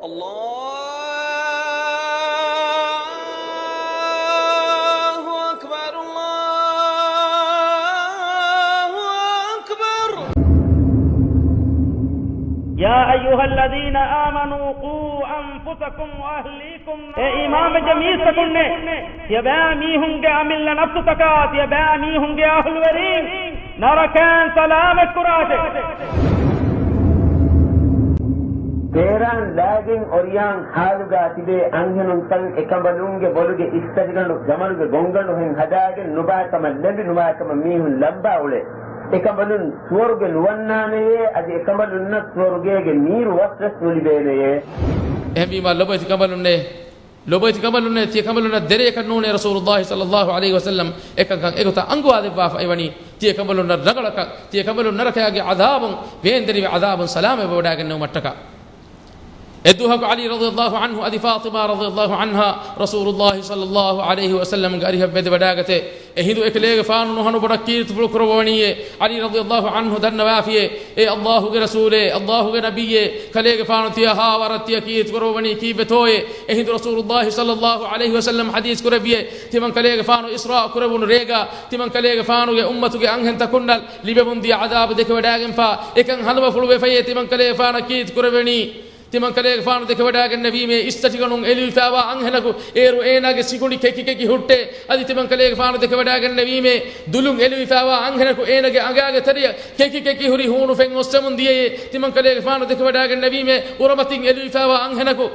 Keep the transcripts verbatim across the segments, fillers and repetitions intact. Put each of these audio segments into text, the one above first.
الله أكبر، الله أكبر. يا أيها الذين آمنوا قوا أنفسكم وأهليكم. އޭ އީމާންވެއްޖެ މީސްތަކުންނޭ! ތިޔަބައިމީހުންގެ އަމިއްލަ ނަފްސުތަކާ، ތިޔަބައިމީހުންގެ އަހުލުވެރީން ނަރަކައިން ސަލާމަތްކުރާށެ. ތޭރާން ލާގެން އޮރިޔާން ހާލުގާ ތިބޭ އަންހެނުންތައް އެކަނބަލުންގެ ބޮލުގެ އިސްތަށިގަނޑު ގަމަލުގެ ގޮންގަނޑުހެން ހަދާގެން ނުބާކަމަށް ލެނބި ނުބާކަމަށް މީހުން ލައްބާ އުޅޭ. އެކަނބަލުން ސުވަރުގެ ނުވަންނާނެޔޭ، އަދި އެކަނބަލުންނަށް ސުވަރުގޭގެ މީރު ވަސްވެސް ނުލިބޭނެޔޭ. އެހެންވީމާ ލޮބުވެތި ކަނބަލުންނޭ، ލޮބުވެތި ކަނބަލުންނޭ، ތިޔަ ކަނބަލުންނަށް ދެރަޔަކަށް ނޫނޭ ރަސޫލުﷲ ޞައްލަﷲ ޢަލައިހި ވަސައްލަމް އެކަންކަން އެގޮތަށް އަންގުވާދެއްވާފަ އެވަނީ، ތިޔަ ކަނބަލުންނަށް ރަނގަޅަކަށް، ތިޔަ ކަނބަލުން ނަރަކަޔާގެ ޢަޛާބުން ވޭންދެނިވި ޢަޛާބުން ސަލާމަތްވެވަޑާގެންނެވުމަށްޓަކާ. އެދުވަހަކު ޢަލީ ރަޟިޔަﷲ ޢަންހު އަދި ފާޠިމާ ރަޟިޔަﷲ ޢަންހާ ރަސޫލުﷲ ޞައްލަﷲ ޢަލައިހި ވަސައްލަމްގެ އަރިހަށް ވެދެވަޑާގަތޭ. އެހިނދު އެކަލޭގެފާނު ނުހަނު ބޮޑަށް ކީރިތިފުޅު ކުރައްވަވަނީއޭ. ޢަލީ ރަޟިޔަﷲ ޢަންހު ދަންނަވާފިއޭ، އޭ ﷲގެ ރަސޫލޭ، ﷲގެ ނަބިއްޔޭ، ކަލޭގެފާނު ތިޔަ ހާވަރަށް ތިޔަ ކީރިތި ކުރައްވަވަނީ ކީއްވެތޯއޭ؟ އެހިނދު ރަސޫލުﷲ ޞައްލަﷲ ޢަލައިހި ވަސައްލަމް ޙަދީޘް ކުރެއްވިއޭ، ތިމަން ކަލޭގެފާނު އިސްރާ ކުރެވުނު ރޭގާ، ތިމަން ކަލޭގެފާނުގެ އުއްމަތުގެ އަންހެންތަކުންނަށް ލިބެމުންދިޔަ ޢަޛާބު ދެކެވަޑާގެންފާ، އެކަން ހަނދުމަފުޅުވެފައޭ، ތިމަން ކަލޭގެފާނަށް ކީރިތި ކުރެވެނީ. ތިމަން ކަލޭގެފާނު ދެކެވަޑާގެންނެވީމޭ، އިސްތަށިގަނޑުން އެލުވިފާވާ އަންހެނަކު އޭރު އޭނާގެ ސިކުނޑި ކެކި ކެކި ހުއްޓޭ. އަދި ތިމަން ކަލޭގެފާނު ދެކެވަޑާގެންނެވީމޭ، ދުލުން އެލުވިފާވާ އަންހެނަކު އޭނާގެ އަނގާގެ ތެރެޔަށް ކެކި ކެކި ހުރި ހޫނު ފެން އޮއްސެމުން ދިޔައޭ. ތިމަން ކަލޭގެފާނު ދެކެވަޑާގެންނެވީމޭ، އުރަމަތިން އެލުވިފާވާ އަންހެނަކު.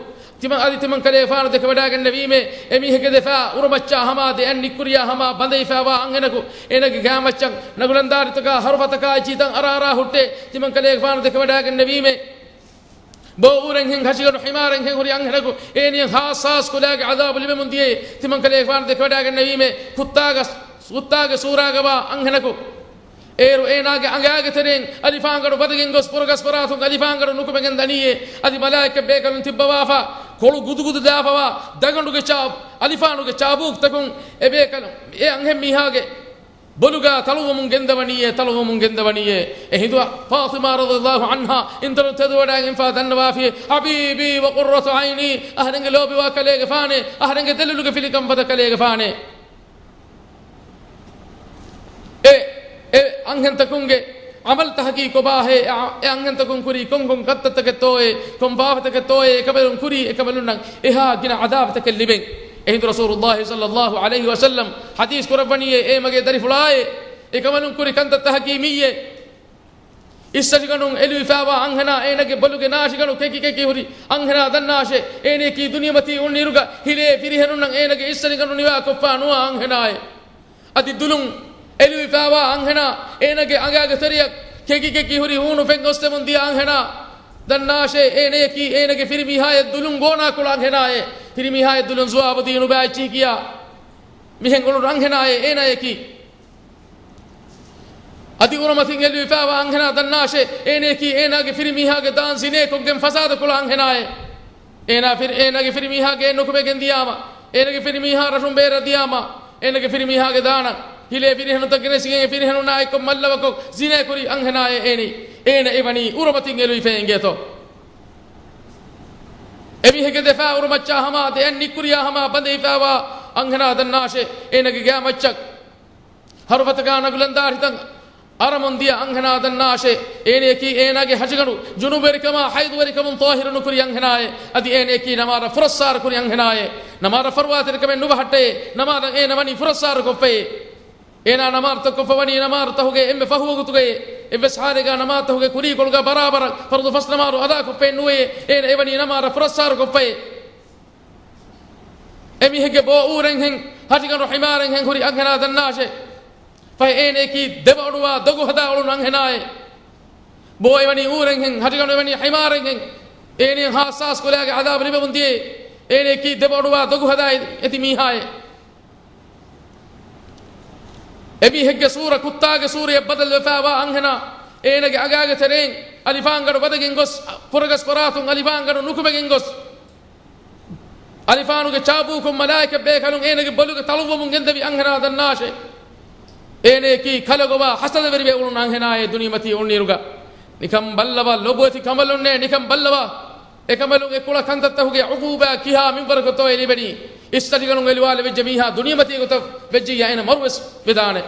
ތިމަން، އަދި ތިމަން ކަލޭގެފާނު ދެކެވަޑާގެންނެވީމޭ، އެމީހެއްގެ ދެފާ އުރަމައްޗާ ހަމާ ދެއަތް ނިއްކުރިޔާ ހަމާ ބަނދެވިފާވާ އަންހެނަކު އޭނާގެ ގާމައްޗަށް ނަގުލަންދާރިތަކާ ހަރުފަތަކާ އެއްޗިތައް އަރާ އަރާ ހުއްޓޭ. ތިމަން ކަލޭގެފާނު ދެކެވަޑާގެންނެވީމޭ، ބޯ އޫރެންހެން ހަށިގަނޑު ހިމާރެންހެން ހުރި އަންހެނަކު އޭނިޔަށް ހާސް ހާސް ކުލައިގެ ޢަޛާބު ލިބެމުން ދިޔައީ. ތިމަން ކަލޭގެފާނު ދެކެވަޑާގެންނެވީމޭ، ކުއްތާގެ، ކުއްތާގެ ސޫރާގަވާ އަންހެނަކު އޭރު އޭނާގެ އަނގާގެ ތެރެއިން އަލިފާންގަނޑު ބަދެގެން ގޮސް ފުރަގަސްފަރާތުން އަލިފާންގަނޑު ނުކުމެގެން ދަނީއޭ. އަދި މަލާއިކަ ބޭކަލުން ތިއްބަވާފަ ކޮޅު ގުދުގުދު ދާފަވާ ދަގަނޑުގެ ޗާ، އަލިފާނުގެ ޗާބޫކްތަކުން އެ ބޭކަލުން އެ އަންހެން މީހާގެ ބޮލުގާ ތަޅުވަމުން ގެންދަވަނީއޭ، ތަޅުވަމުން ގެންދަވަނީއޭ. އެ ހިނދު ފާޠިމާ ރަޟިޔަﷲ ޢަންހާ އިންތަނުން ތެދުވަޑައިގެންފާ ދަންނަވާފިއޭ، حبيبي وقرة عيني، އަހަރެންގެ ލޯބިވާ ކަލޭގެފާނޭ، އަހަރެންގެ ދެލޮލުގެ ފިލިކަންފަދަ ކަލޭގެފާނޭ. އެ، އެ އަންހެންތަކުންގެ ޢަމަލުތަކަކީ ކޮބާހޭ؟ އެ އަ-، އެ އަންހެންތަކުން ކުރީ ކޮންކޮން ކަންތައްތަކެއްތޯއޭ؟ ކޮން ފާފަތަކެއްތޯއޭ އެކަމަލުން ކުރީ؟ އެކަމަލުންނަށް އެހާ ގިނަ ޢަޛާބުތަކެއް ލިބެން. އެހިނދު ރަސޫލުﷲ ޞައްލަﷲ ޢަލައިހި ވަސައްލަމް ޙަދީޘް ކުރައްވަނީއޭ، އޭ މަގޭ ދަރިފުޅާއޭ، އެކަމަލުން ކުރި ކަންތައްތަކަކީ މިއީއޭ. އިސްތަށިގަނޑުން އެލުވިފާވާ އަންހެނާ އޭނަގެ ބޮލުގެ ނާށިގަނޑު ކެކި ކެކި ހުރި އަންހެނާ ދަންނާށޭ، އޭނަޔަކީ ދުނިޔެމަތީ އުނިއިރުގަ ހިލޭ ފިރިހެނުންނަށް އޭނަގެ އިސްތަށިގަނޑު ނިވާކޮށްފާ ނުވާ އަންހެނާއޭ. އަދި ދުލުން އެލުވިފާވާ އަންހެނާ އޭނަގެ އަނގާގެ ތެރެޔަށް ކެކި ކެކި ހުރި ހޫނު ފެން އޮއްސެމުން ދިޔަ އަންހެނާ ދަންނާށޭ، އޭނަޔަކީ އޭނަގެ ފިރިމީހާޔަށް ދުލުން ގޯނާކުޅަ އަންހެނާއޭ. ފިރިމީހާޔަށް ދުލުން ޖުވާބު ދީ ނުބައި އެއްޗިހި ކިޔާ މިހެން އުޅުނު އަންހެނާއޭ އޭނަޔަކީ. އަދި އުރަމަތިން އެލުވިފާވާ އަންހެނާ ދަންނާށޭ، އޭނަޔަކީ އޭނާގެ ފިރިމީހާގެ ދާން ޒިނޭކޮށްގެން ފަސާދަކުޅަ އަންހެނާއޭ. އޭނާ ފިރި-، އޭނާގެ ފިރިމީހާގެ ނުކުމެގެން ދިޔާމަ، އޭނާގެ ފިރިމީހާ ރަށުން ބޭރަށް ދިޔާމަ، އޭނާގެ ފިރިމީހާގެ ދާނަށް ހިލޭ ފިރިހެނުންތައް ގެނެސްގެން އެ ފިރިހެނުންނާ އެއްކޮށް މައްލަވަކޮށް ޒިނޭކުރި އަންހެނާއޭ އޭނި. އޭނަ އެވަނީ އުރަމަތިން އެލުވިފައި އިނގޭތޯ. އެމީހެއްގެ ދެފާ އުރަމައްޗާ ހަމާ ދެއަތް ނިއްކުރިޔާ ހަމާ ބަނދެވިފާވާ އަންހެނާ ދަންނާށޭ، އޭނަގެ ގާމައްޗަށް ހަރުފަތަކާ ނަގުލަންދާރިތައް އަރަމުން ދިޔަ އަންހެނާ ދަންނާށޭ، އޭނަޔަކީ އޭނާގެ ހަށިގަނޑު ޖުނުބުވެރިކަމާ ޙައިޟުވެރިކަމުން ޠާހިރު ނުކުރި އަންހެނާއޭ. އަދި އޭނަޔަކީ ނަމާދަށް ފުރައްސާރަ ކުރި އަންހެނާއޭ. ނަމާދަށް ފަރުވާތެރިކަމެއް ނުބަހައްޓައޭ. ނަމާދަށް އޭނަ ވަނީ ފުރައްސާރަކޮށްފައޭ. އޭނާ ނަމާދުތައް ކޮށްފަ ވަނީ ނަމާދުތަހުގެ އެންމެ ފަހު ވަގުތުގައޭ. އެއްވެސް ހާލެއްގަ ނަމާދުތަހުގެ ކުރީކޮޅުގަ ބަރާބަރަށް ފަރުޟު ފަސް ނަމާދު އަދާކޮށްފައެއް ނުވެޔޭ. އޭނަ އެވަނީ ނަމާދަށް ފުރައްސާރަކޮށްފައޭ. އެމީހެއްގެ ބޯ އޫރެންހެން ހަށިގަނޑު ހިމާރެންހެން ހުރި އަންހެނާ ދަންނާށޭ. ފަހެ އޭނަޔަކީ ދެބައޮޑުވާ ދޮގު ހަދާ އުޅުނު އަންހެނާއޭ. ބޯ އެވަނީ އޫރެންހެން، ހަށިގަނޑު އެވަނީ ހިމާރެންހެން. އޭނަޔަށް ހާސް ހާސް ކުލައިގެ ޢަޛާބު ލިބެމުން ދިޔައީ. އޭނަޔަކީ ދެބައޮޑުވާ ދޮގު ހަދާ އެ-، އެތި މީހާއޭ. އެމީހެއްގެ ސޫރަ ކުއްތާގެ ސޫރަޔަށް ބަދަލުވެފާވާ އަންހެނާ އޭނަގެ އަނގާގެ ތެރެއިން އަލިފާންގަނޑު ބަދެގެން ގޮސް، ފުރަގަސް ފަރާތުން އަލިފާންގަނޑު ނުކުމެގެން ގޮސް، އަލިފާނުގެ ޗާބޫކުން މަލާއިކަ ބޭކަލުން އޭނަގެ ބޮލުގެ ތަޅުއްވަމުން ގެންދެވި އަންހެނާ ދަންނާށޭ. އޭނަޔަކީ ކަލަގޮވާ ހަސަދަވެރިވެ އުޅުނު އަންހެނާއޭ ދުނިޔެމަތީ އުޅުނުއިރުގަ. ނިކަން ބައްލަވާ ލޮބުވެތި ކަނބަލުންނޭ، ނިކަން ބައްލަވާ. އެކަނބަލުން އެ ކުޅަ ކަންތައްތަކުގެ ޢުޤޫބާ ކިހާ މިންވަރަކަށްތޯއޭ ލިބެނީ؟ އިސްތަށިގަނޑުން އެ ލިވާލެވިއްޖެ މީހާ ދުނިޔެމަތީގަ ގޮތަށް ވެއްޖެއްޔާ އޭނަ މަރުވެސް ވެދާނެ.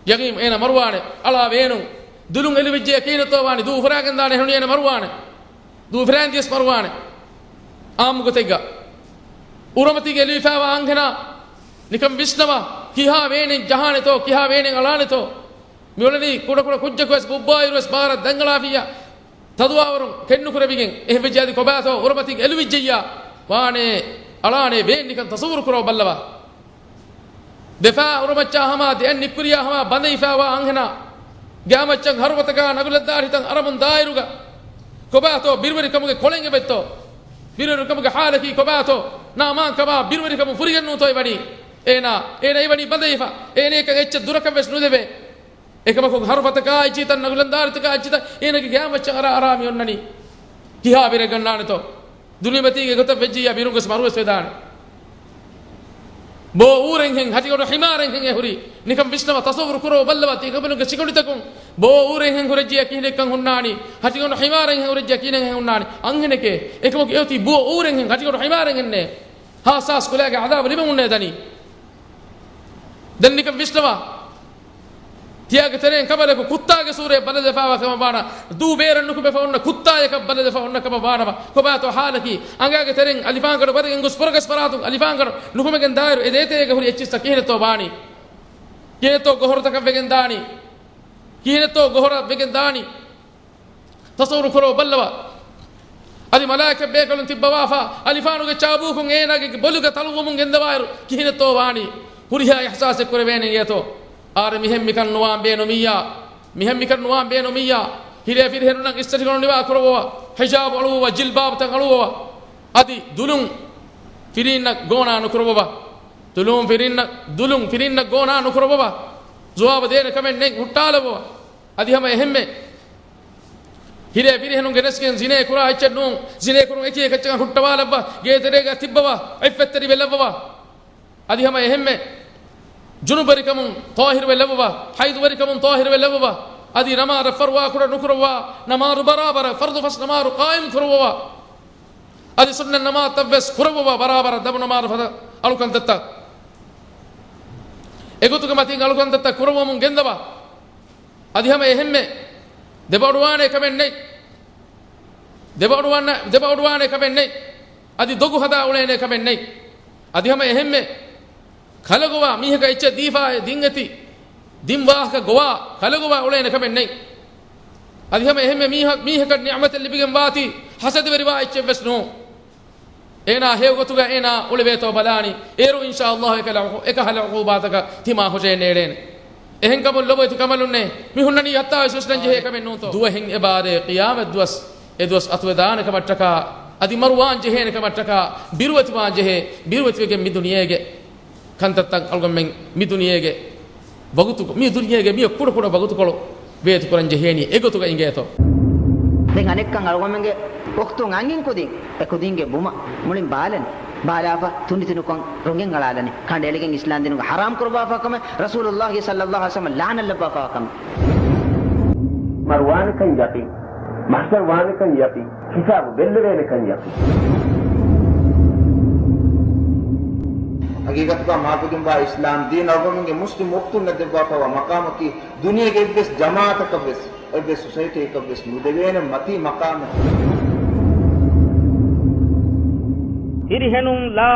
ޔަޤީން އޭނަ މަރުވާނެ. އަޅާ ވޭނުން. ދުލުން އެލުވިއްޖެއްޔާ ކިހިނެއްތޯ ވާނީ؟ ދޫ އުފުރާގެން ދާނެ ހެނުނީ އޭނަ މަރުވާނެ. ދޫ އުފުރާން ދިޔަސް މަރުވާނެ. އާއްމު ގޮތެއްގަ. އުރަމަތީގަ އެލުވިފައިވާ އަންހެނާ ނިކަން ވިސްނަވާ. ކިހާ ވޭނެއް ޖަހާނެތޯ، ކިހާ ވޭނެއް އަޅާނެތޯ. މިއުޅެނީ ކުޑަކުޑަ ކުއްޖަކުވެސް ބުއްބާއިރުވެސް ބާރަށް ދަނގަޅާފިއްޔާ، ތަދުވާވަރުން ކެތްނުކުރެވިގެން. އެހެންވެއްޖެއަދި ކޮބާތޯ އުރަމަތީގަ އެލުވިއްޖެއްޔާ ވާނޭ، އަޅާނޭ ވޭން ނިކަން ތަޞައްވުރު ކުރައްވަ ބައްލަވާ. ދެފާ އުރަމައްޗާ ހަމަ ދެއަތް ނިއްކުރިޔާ ހަމަ ބަނދެވިފައިވާ އަންހެނާ ގާމައްޗަށް ހަރުފަތަކާ ނަގުލަންދާރިތައް އަރަމުން ދާއިރުގަ ކޮބާތޯ ބިރުވެރިކަމުގެ ކޮޅެއް އެބައްތޯ؟ ބިރުވެރިކަމުގެ ޙާލަކީ ކޮބާތޯ؟ ނާމާންކަމާ ބިރުވެރިކަމުން ފުރިގެންނޫންތޯ އެ ވަނީ؟ އޭނާ، އޭނާ އެ ވަނީ ބަނދެވިފަ. އޭނައަކަށް އެއްޗެއް ދުރަކަށް ވެސް ނުލެވޭ. އެކަމަކު ހަރުފަތަކާ އެއްޗިތައް ނަގުލަންދާރިތަކާ އެއްޗިތައް އޭނަގެ ގާމައްޗަށް އަރާ އަރާ މި އޮންނަނީ. ކިހާ ބިރެއް ގަންނާނެތޯ؟ ދުނިޔެމަތީގެ ގޮތަށް ވެއްޖިއްޔާ ބިރުން ގޮސް މަރުވެސް ވެދާނެ. ބޯ އޫރެންހެން ހަށިގަނޑު ހިމާރެންހެން އެ ހުރީ. ނިކަން ވިސްނަވާ، ތަޞައްވުރު ކުރައްވަ ބައްލަވާ ތިކަނބަލުންގެ ސިކުނޑިތަކުން. ބޯ އޫރެންހެން ހުރެއްޖިއްޔާ ކިހިނެއްކަން ހުންނާނީ؟ ހަށިގަނޑު ހިމާރެންހެން ހުރެއްޖިއްޔާ ކިހިނެއްހެން ހުންނާނީ؟ އަންހެނެކޭ. އެކަމަކު އެއޮތީ ބޯ އޫރެންހެން ހަށިގަނޑު ހިމާރެންހެންނޭ. ހާސްހާސް ކުލައިގެ ޢަޛާބު ލިބެމުންނޭ ދަނީ. ދެން ނިކަން ވިސްނަވާ. ތިޔާގެ ތެރެއިން ކަނބަލަކު ކުއްތާގެ ސޫރައެއް ބަލަދެފާވާ ކަމަށް ވާނަ، ދޫ ބޭރަށް ނުކުމެފަ އޮންނަ ކުއްތާޔަކަށް ބަލަދެފަ އޮންނަ ކަމަށް ވާނަމަ، ކޮބާތޯ ޙާލަކީ؟ އަނގާގެ ތެރެއިން އަލިފާންގަނޑު ވަދެގެން ގޮސް ފުރަގަސް ފަރާތުން އަލިފާންގަނޑު ނުކުމެގެން ދާއިރު އެ ދޭތެރޭގަ ހުރި އެއްޗިއްސަށް ކިހިނެއްތޯ ވާނީ؟ ކިހިނެއްތޯ ގޮހޮރުތަކަށް ވެގެން ދާނީ؟ ކިހިނެއްތޯ ގޮހޮރަށް ވެގެން ދާނީ؟ ތަޞައްވުރު ކުރައްވަ ބައްލަވާ. އަދި މަލާއިކަތް ބޭކަލުން ތިއްބަވާފަ، އަލިފާނުގެ ޗާބޫކުން އޭނާގެ ބޮލުގަ ތަޅުއްވަމުން ގެންދަވާއިރު ކިހިނެއްތޯ ވާނީ؟ ހުރިހާ އިޙްސާސެއް ކުރެވޭނެ އިނގޭތޯ؟ އާރެ މިހެން މިކަން ނުވާން ބޭނުމިއްޔާ. މިހެން މިކަން ނުވާން ބޭނުމިއްޔާ. ހިރޭ ފިރިހެނުންނަށް އިސްތަށިގަނޑު ނިވާ ކުރައްވަވާ. ހިޖާބު އަޅުއްވަވާ، ޖިލްބާބުތައް އަޅުއްވަވާ. އަދި ދުލުން ފިރީންނަށް ގޯނާ ނުކުރައްވަވާ. ދުލުން ފިރިންނަށް، ދުލުން ފިރިންނަށް ގޯނާ ނުކުރައްވަވާ. ޖުވާބު ދޭނެ ކަމެއް ނެތް، ހުއްޓާލައްވަވާ. އަދި ހަމަ އެހެންމެ ހިރޭ ފިރިހެނުން ގެނެސްގެން ޒިނޭ ކުރާ އެއްޗެއް ނޫން. ޒިނޭ ކުރުން އެކި އެކައްޗަކަށް ހުއްޓަވާލައްވާ، ގޭތެރޭގަ ތިއްބަވާ، ޢިއްފަތްތެރިވެލައްވަވާ. އަދި ހަމަ އެހެންމެ ޖުނުބުވެރިކަމުން ޠާހިރުވެލައްވަވާ، ޙައިޟުވެރިކަމުން ޠާހިރުވެލައްވަވާ. އަދި ނަމާދަށް ފަރުވާ ކުޑަ ނުކުރައްވާ، ނަމާދު ބަރާބަރަށް ފަރުޟު ފަސް ނަމާދު ޤާއިމް ކުރައްވަވާ. އަދި ސުންނަތް ނަމާދުތައްވެސް ކުރައްވަވާ ބަރާބަރަށް ދަމު ނަމާދު ފަދަ އަޅުކަންތައްތައް. އެގޮތުގެ މަތިން އަޅުކަންތައްތައް ކުރައްވަމުން ގެންދަވާ. އަދި ހަމަ އެހެންމެ ދެބައުޑުވާނެ ކަމެއް ނެތް. ދެބައުޑުވާން-، ދެބައުޑުވާނެ ކަމެއް ނެތް. އަދި ދޮގު ހަދާ އުޅޭނެ ކަމެއް ނެތް. އަދި ހަމަ އެހެންމެ ކަލަގޮވާ މީހަކަށް އެއްޗެއް ދީފާ ދިން އެތި، ދިން ވާހަކަ ގޮވާ، ކަލަގޮވާ އުޅޭނެ ކަމެއް ނެތް. އަދި ހަމަ އެހެންމެ މީހަ-، މީހަކަށް ނިޢުމަތެއް ލިބިގެން ވާތީ، ހަސަދަވެރިވާ އެއްޗެއް ވެސް ނޫން. އޭނާ ހެޔޮ ގޮތުގަ އޭނާ އުޅެވޭތޯ ބަލާނީ. އޭރު އިންޝާﷲ އެކަހަލަ އަ-، އެކަހަލަ ޢުޤޫބާތަކަށް ތިމާ ހުށައެން ނޭޅޭނެ. އެހެންކަމުން ލޮބުވެތި ކަނބަލުންނޭ، މި ހުންނަނީ އައްތާވެސް ވެސްނަން ޖެހޭ ކަމެއް ނޫންތޯ؟ ދުވަހެއް އެބާރޭ ޤިޔާމަތް ދުވަސް، އެ ދުވަސް އަތުވެދާނެ ކަމަށްޓަކާ، އަދި މަރުވާން ޖެހޭނެ ކަމަށްޓަކާ، ބިރުވެތިވާން ޖެހޭ، ބިރުވެތިވެގެން މި ދުނިޔޭގެ ކަންތައްތައް އަޅުގަނޑުމެން މި ދުނިޔޭގެ ވަގުތު، މި ދުނިޔޭގެ މި ކުޑަ ކުޑަ ވަގުތުކޮޅު ވޭތުކުރަން ޖެހޭނީ އެގޮތުގަ އިނގޭތޯ؟ ދެން އަނެއްކަން އަޅުގަނޑުމެންގެ އުޚްތުން އަންހެން ކުދިން އެ ކުދިންގެ ބުމަށް މުޅިން ބާލަނީ. ބާލާފަ ތުނޑިތިނުކޮށް ރޮނގެން އަޅާލަނީ. ކަނޑައެޅިގެން އިސްލާމްދީނުގެ ޙަރާމް ކުރައްވާފާ ކަމެއް، ރަސޫލުﷲ ޞައްލަﷲ ޢަލައިހި ވަސައްލަމަ ލަޢުނަތް ލައްވާފާ ކަމެއް. މަރުވާނެކަން ޔަޤީން. މަޙްޝަރު ވާނެކަން ޔަޤީން. ހިސާބު ބެއްލެވޭނެކަން ޔަޤީން. ހަގީގަތުގަ މާބޮޑުވާ އިސްލާމް ދީން އަޅުގަނޑުމެންގެ މުސްލިމް އުޚްތުންނަށް ދެއްވާފައިވާ މަޤާމަކީ ދުނިޔޭގެ އެއްވެސް ޖަމާޢަތަކަށްވެސް، އެއްވެސް ސޮސައިޓީއަކަށްވެސް ނުދެވޭނެ މަތީ މަޤާމެއް. ފިރިހެނުން ލާ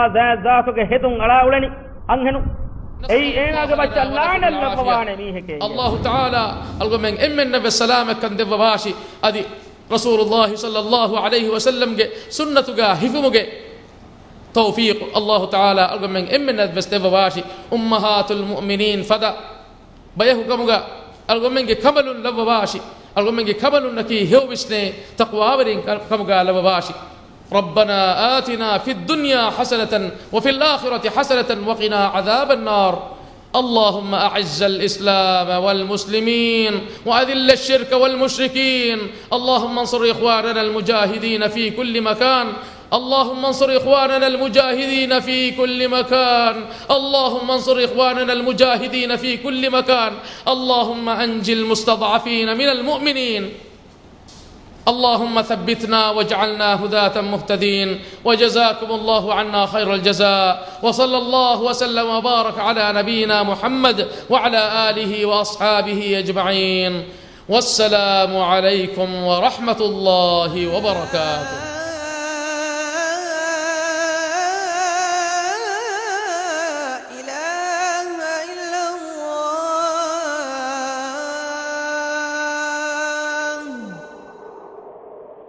ޒާތުގެ ހެދުން އަޅާ އުޅެނީ އަންހެނުން. އެއީ އޭނާގެ މައްޗަށް ލަޢުނަތް ލައްވަވާނެ މީހެކޭ. ﷲ ތަޢާލާ އަޅުގަނޑުމެން އެންމެންނަށްވެސް ސަލާމަތްކަން ދެއްވަވާށި. އަދި ރަސޫލުﷲ ޞައްލަﷲ ޢަލައިހި ވަސައްލަމްގެ ސުންނަތުގަ ހިފުމުގެ ތައުފީޤު ﷲ ތަޢާލާ އަޅުގަނޑުމެން އެންމެންނަށްވެސް ދެއްވަވާށި. އުއްމަހާތުލް މުއުމިނީން ފަދަ ބަޔަކު ކަމުގަ އަޅުގަނޑުމެންގެ ކަނބަލުން ލައްވަވާށި. އަޅުގަނޑުމެންގެ ކަނބަލުންނަކީ ހެޔޮވިސްނޭ ތަޤްވާވެރިން ކަ-، ކަމުގަ ލައްވަވާށި. ربنا آتنا في الدنيا حسنة وفي الآخرة حسنة وقنا عذاب النار. اللهم أعز الإسلام والمسلمين وأذل الشرك والمشركين. اللهم انصر إخواننا المجاهدين في كل مكان. اللهم انصر إخواننا المجاهدين في كل مكان. اللهم انصر إخواننا المجاهدين في كل مكان. اللهم أنج المستضعفين من المؤمنين. اللهم ثبتنا واجعلنا هداة مهتدين، وجزاكم الله عنا خير الجزاء، وصلى الله وسلم وبارك على نبينا محمد وعلى آله وأصحابه أجمعين. والسلام عليكم ورحمة الله وبركاته.